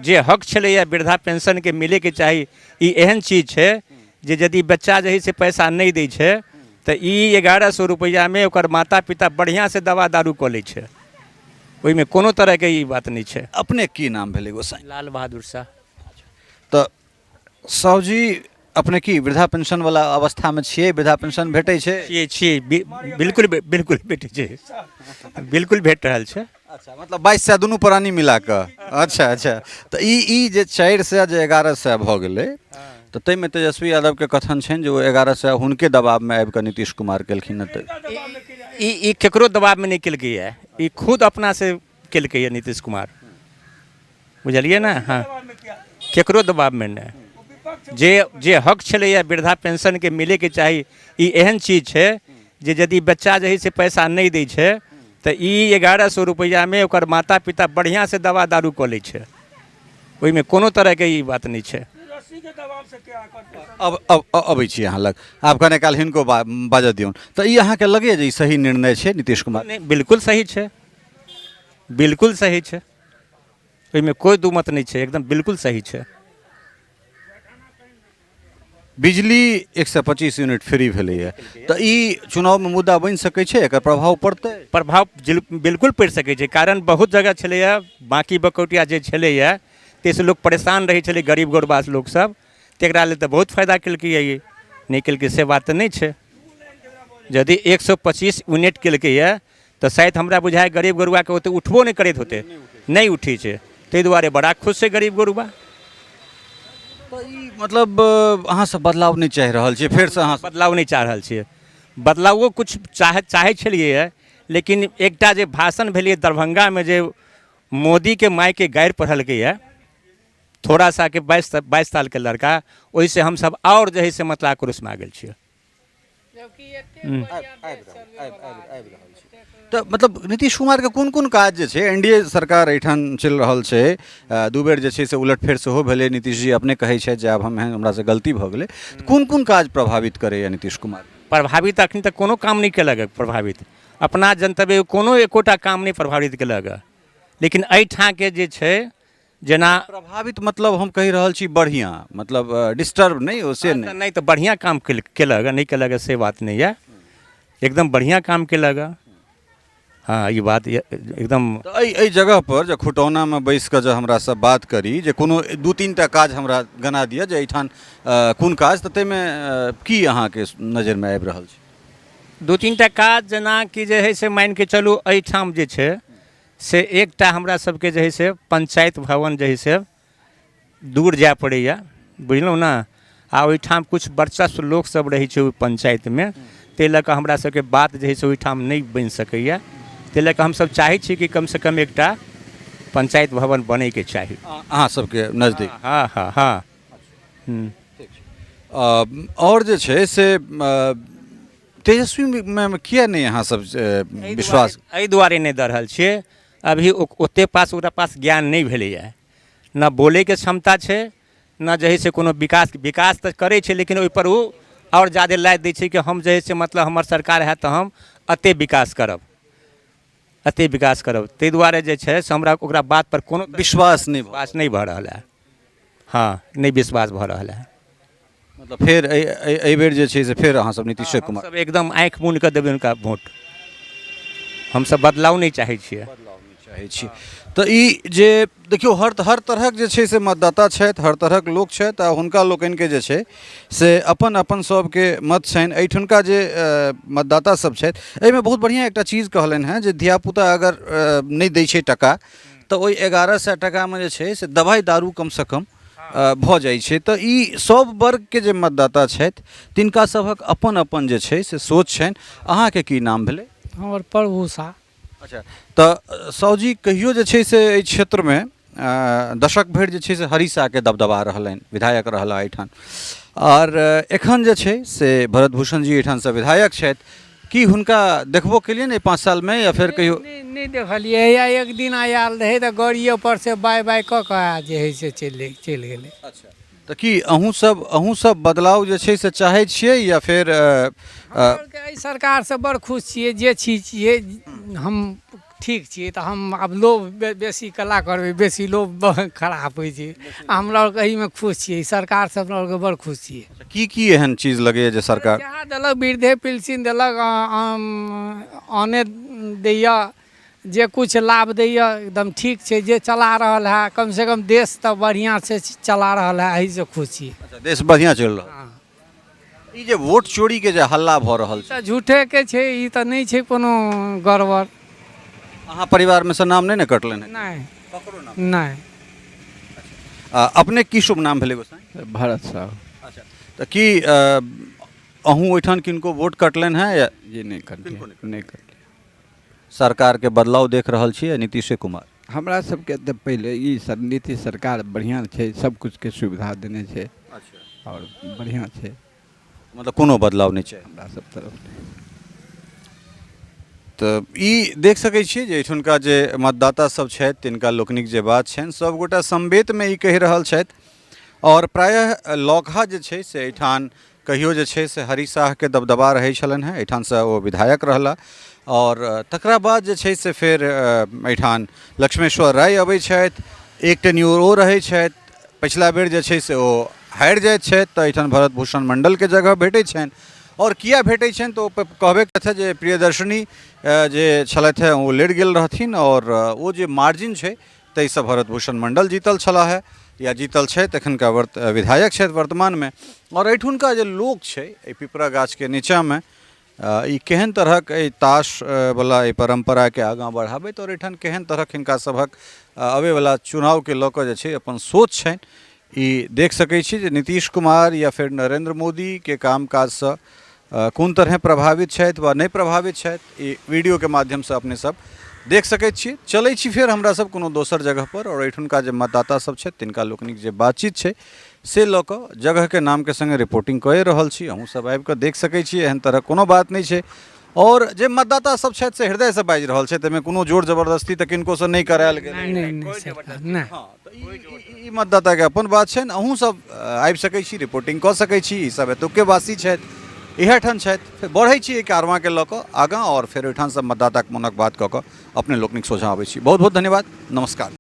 जे हक छलैए वृद्धा पेंशनके मिलैके चाही। ई एहन चीज छै जे यदि बच्चा जे हइ से पैसा नहि दै छै तऽ ई 1100 रुपैआमे ओकर माता पिता बढ़िआँसँ दवा दारू कऽ लै छै। ओहिमे कोनो तरहके ई बात नहि छै। अपने की नाम भेलै गोसाई? लाल बहादुर शाह। तऽ साहुजी, अपने की वृद्धा पेंशन वाला अवस्थामे छियै? वृद्धा पेंशन भेटै छै? छियै, छियै, बिल्कुल, बिल्कुल भेटै छै, बिल्कुल भेट रहल छै। अच्छा, मतलब 2200 दुनू प्राणी मिला कऽ। अच्छा अच्छा, तऽ ई जे 400 जे 1100 भऽ गेलै, तऽ ताहिमे तेजस्वी यादवके कथन छनि जे ओ 1100 हुनके दबावमे आबि कऽ नीतीश कुमार केलखिन हँ। तऽ ई केकरो दबावमे नहि केलकैए, ई खुद अपनासँ केलकैए नीतीश कुमार, बुझलियै ने? हँ, केकरो दबावमे नहि। जे जे हक छलैए वृद्धा पेंशनके मिलैके चाही। ई एहन चीज छै जे यदि बच्चा जे हइ से पैसा नहि दै छै तऽ ई 1100 रुपैआमे ओकर माता पिता बढ़िआँसँ दवा दारू कऽ लै छै। ओहिमे कोनो तरहके ई बात नहि छै। अब अब अबै छी अहाँ लग, आब कने काल हिनको बाजऽ दियौन। तऽ ई अहाँके लगैए जे ई सही निर्णय छै नीतीश कुमार? नहि, बिल्कुल सही छै, बिल्कुल सही छै, ओहिमे कोइ दू मत नहि छै, एकदम बिल्कुल सही छै। बिजली 125 यूनिट फ्री भेलैए, तऽ ई चुनावमे मुद्दा बनि सकै छै? एकर प्रभाव पड़तै? प्रभाव बिल्कुल पड़ि सकै छै, कारण बहुत जगह छलैए बाँकी बकौटिया जे छलैए, ताहिसँ लोक परेशान रहै छलै, गरीब गुरबा लोकसभ। तकरा लेल तऽ बहुत फायदा केलकैए ई। नहि केलकै से बात तऽ नहि छै। यदि 125 यूनिट केलकैए तऽ शायद हमरा बुझाइ गरीब गुरबाके ओतेक उठबो नहि करैत होतै, नहि उठै छै, ताहि दुआरे बड़ा खुश छै गरीब गुरबा। तऽ ई मतलब अहाँ सब बदलाव नहि चाहि रहल छियै फेरसँ? अहाँ बदलाव नहि चाहि रहल छियै। बदलावो किछु चाहै छलियै, लेकिन एकटा जे भाषण भेलै दरभंगामे जे मोदीके मायके गारि पढ़लकैए थोड़ा साके 22 सालके लड़का, ओहिसँ हमसब आओर जे हइ से मतलब आक्रोशमे आ गेल छियै। तऽ मतलब नीतीश कुमारके कोन कोन काज जे छै, एन डी ए सरकार एहिठाम चलि रहल छै, दू बेर जे छै से उलटफेर सेहो भेलै, नीतीश जी अपने कहै छथि जे आब हम हमरासँ गलती भऽ गेलै, कोन कोन काज प्रभावित करैए नीतीश कुमार? प्रभावित अखन तक कोनो काम नहि केलक। प्रभावित अपना जनतबे कोनो एकोटा काम नहि प्रभावित केलक, लेकिन एहिठामके जे छै जेना प्रभावित मतलब हम कहि रहल छी बढ़िआँ, मतलब डिस्टर्ब नहि ओ से नहि। नहि तऽ बढ़िआँ काम केलक, नहि केलक से बात नहि यऽ, एकदम बढ़िआँ काम केलक। हँ, ई बात एकदम। तऽ एहि जगहपर जे खुटौनामे बैस कऽ जे हमरासँ बात करी जे कोनो दू तीन टा काज हमरा गना दिअ जे एहिठाम कोन काज, तऽ ताहिमे की अहाँके नजरिमे आबि रहल छै? दू तीन टा काज जेनाकि जे हइ से मानिके चलू एहिठाम जे छै से एकटा हमरा सबके जे हइ से पञ्चायत भवन जे हइ से दूर जाय पड़ैए, बुझलहुँ ने? आ ओहिठाम किछु वर्चस्व लोकसभ रहै छै ओहि पञ्चायतमे, ताहि लऽ कऽ हमरा सबके बात जे हइ से ओहिठाम नहि बनि सकैए। ताहि लऽ कऽ हमसभ चाहै छी कि कमसँ कम एकटा पञ्चायत भवन बनैके चाही अहाँ सबके नजदीक। हँ हँ हँ हूँ। आओर जे छै से तेजस्वीमे किए नहि अहाँ सब विश्वास? एहि दुआरे नहि दऽ रहल छियै, अभी ओते पास ओकरा पास ज्ञान नहि भेलैए, ने बोलैके क्षमता छै, ने जे हइ से कोनो विकास तऽ करै छै, लेकिन ओहिपर ओ आओर जादे लादि दै छै कि हम जे हइ से मतलब हमर सरकार हैत तऽ हम एते विकास करब, एते विकास करब। ताहि दुआरे जे छै से हमरा ओकरा बातपर कोनो विश्वास नहि विश्वास नहि भऽ रहल है। हँ, नहि विश्वास भऽ रहल है। मतलब फेर एहि बेर जे छै से फेर अहाँ सब नीतीशे कुमार? सब एकदम आँखि मूनि कऽ देबै हुनका वोट। हमसब बदलाव नहि चाहै छियै। बदलाव नहि चाहै छी। तऽ ई जे देखियौ हर हर तरहक जे छै से मतदाता छथि, हर तरहक लोक छथि, आ हुनका लोकनिके जे छै से अपन अपन सबके मत छनि। एहिठुनका जे मतदाता सब छथि, एहिमे बहुत बढ़िआँ एकटा चीज कहलनि हेँ जे धियापुता अगर नहि दै छै टका तऽ ओहि 1100 टाकामे जे छै से दवाइ दारू कमसँ कम भऽ जाइ छै। तऽ ई सभ वर्गके जे मतदाता छथि तिनका सभक अपन अपन जे छै से सोच छनि। अहाँके की नाम भेलै? हमर प्रभु साह। अच्छा, तऽ साहुजी, कहियो जे छै से एहि क्षेत्रमे दशक भरि जे छै से हरि साहके दबदबा रहलनि, विधायक रहला एहिठाम, आओर एखन जे छै से भरत भूषण जी एहिठामसँ विधायक छथि, की हुनका देखबो केलियनि एहि 5 सालमे या फेर कहियो? नहि देखलियै। या एक दिन आयल रहै तऽ गाड़िए पर से बाय बाय कऽ कऽ आ जे हइ से चलि गेलै। अच्छा, तऽ की अहूँ सब बदलाव जे छै से चाहै छियै या फेर? हमरा आरके एहि सरकारसँ बड़ खुश छियै, जे छी छियै हम। ठीक छियै तऽ हम आब लोभ बेसी कला करबै, बेसी लोभ खराब होइ छै। हमरा आरके एहिमे खुश छियै, सरकारसँ हमरा आरके बड़ खुश छियै। की की एहन चीज लगैए जे सरकार जहाँ देलक, वृद्धे पेंशन देलक, अने दैए, जे किछु लाभ दैए एकदम ठीक छै। जे चला रहल है, कमसँ कम देश तऽ बढ़िआँसँ चला रहल है, एहिसँ खुश छियै। अच्छा, देश बढ़िआँ चलि रहल। हँ। ई जे वोट चोरीके जे हल्ला भऽ रहल छै, तऽ झूठेके छै, ई तऽ नहि छै कोनो गड़बड़। अहाँ परिवारमे से नाम नहि ने कटलनि हेँ? नहि। ककरो नाम नहि। आ, अपने की शुभ नाम भेलै गोसाई? भरत साहु। अच्छा, तऽ की अहूँ ओहिठाम किनको वोट कटलनि हेँ या जी नहि कटलियै, नहि कटलियै। सरकारके बदलाव देख रहल छियै नीतीशे कुमार? हमरा सबके तऽ पहिले ई सर नीतीश सरकार बढ़िआँ छै, सब किछुके सुविधा देने छै। अच्छा। आओर बढ़िआँ छै। मतलब कोनो बदलाव नहि छै हमरा सब तरफ। तऽ ई देख सकै छियै जे एहिठुनका जे मतदाता सब छथि तिनका लोकनिक जे बात छनि सभगोटा समवेतमे ई कहि रहल छथि। आओर प्रायः लौकहा जे छै से एहिठाम कहियो जे छै से हरि साहके दबदबा रहै छलनि हेँ, एहिठामसँ ओ विधायक रहला आओर तकरा बाद जे छै से फेर एहिठाम लक्ष्मेश्वर राय अबै छथि, एक टेन्योर ओ रहै छथि। पछिला बेर जे छै से ओ हारि जाइत छथि तऽ एहिठाम भरत भूषण मण्डलके जगह भेटै छनि। आओर किया भेटै छनि तऽ ओ कहबे करथि जे प्रियदर्शिनी जे छलथि हेँ ओ लड़ि गेल रहथिन आओर ओ जे मार्जिन छै ताहिसँ भरत भूषण मण्डल जीतल छलाह हेँ या जीतल छथि, एखनका विधायक छथि वर्तमानमे। आओर एहिठुनका जे लोक छै एहि पिपरा गाछके नीचाँमे ई केहन तरहक एहि ताशवला एहि परम्पराके आगाँ बढ़ाबैत आओर एहिठाम केहन तरहक हिनका सभक अबैवला चुनावके लऽ कऽ जे छै अपन सोच छनि, ई देख सकै छी जे नीतीश कुमार या फेर नरेन्द्र मोदीके कामकाजसँ कोन तरहे प्रभावित छथि वा नहि प्रभावित छथि, ई वीडियोके माध्यमसँ अपने सब देख सकै छी। चलै छी फेर हमरा सब कोनो दोसर जगहपर आओर एहिठुनका जे मतदाता सब छथि तिनका लोकनिक जे बातचीत छै से लऽ कऽ जगहके नामके सङ्गे रिपोर्टिंग कए रहल छी। अहूँ सब आबि कऽ देख सकै छी, एहन तरहक कोनो बात नहि छै। आओर जे मतदाता सब छथि से हृदयसँ बाजि रहल छथि, एहिमे कोनो जोर जबरदस्ती तऽ किनकोसँ नहि करायल गेल। नहि नहि नहि सरकार नहि। हँ, तऽ ई मतदाताके अपन बात छनि। अहूँ सब आबि सकै छी, रिपोर्टिंग कऽ सकै छी। ई सब एतुक्के वासी छथि, इएह ठाम छथि। फेर बढ़ै छी एहि कारवाँके लऽ कऽ आगाँ आओर फेर ओहिठामसँ मतदाताके मोनक बात कऽ कऽ अपने लोकनिक सोझाँ अबै छी। बहुत बहुत धन्यवाद, नमस्कार।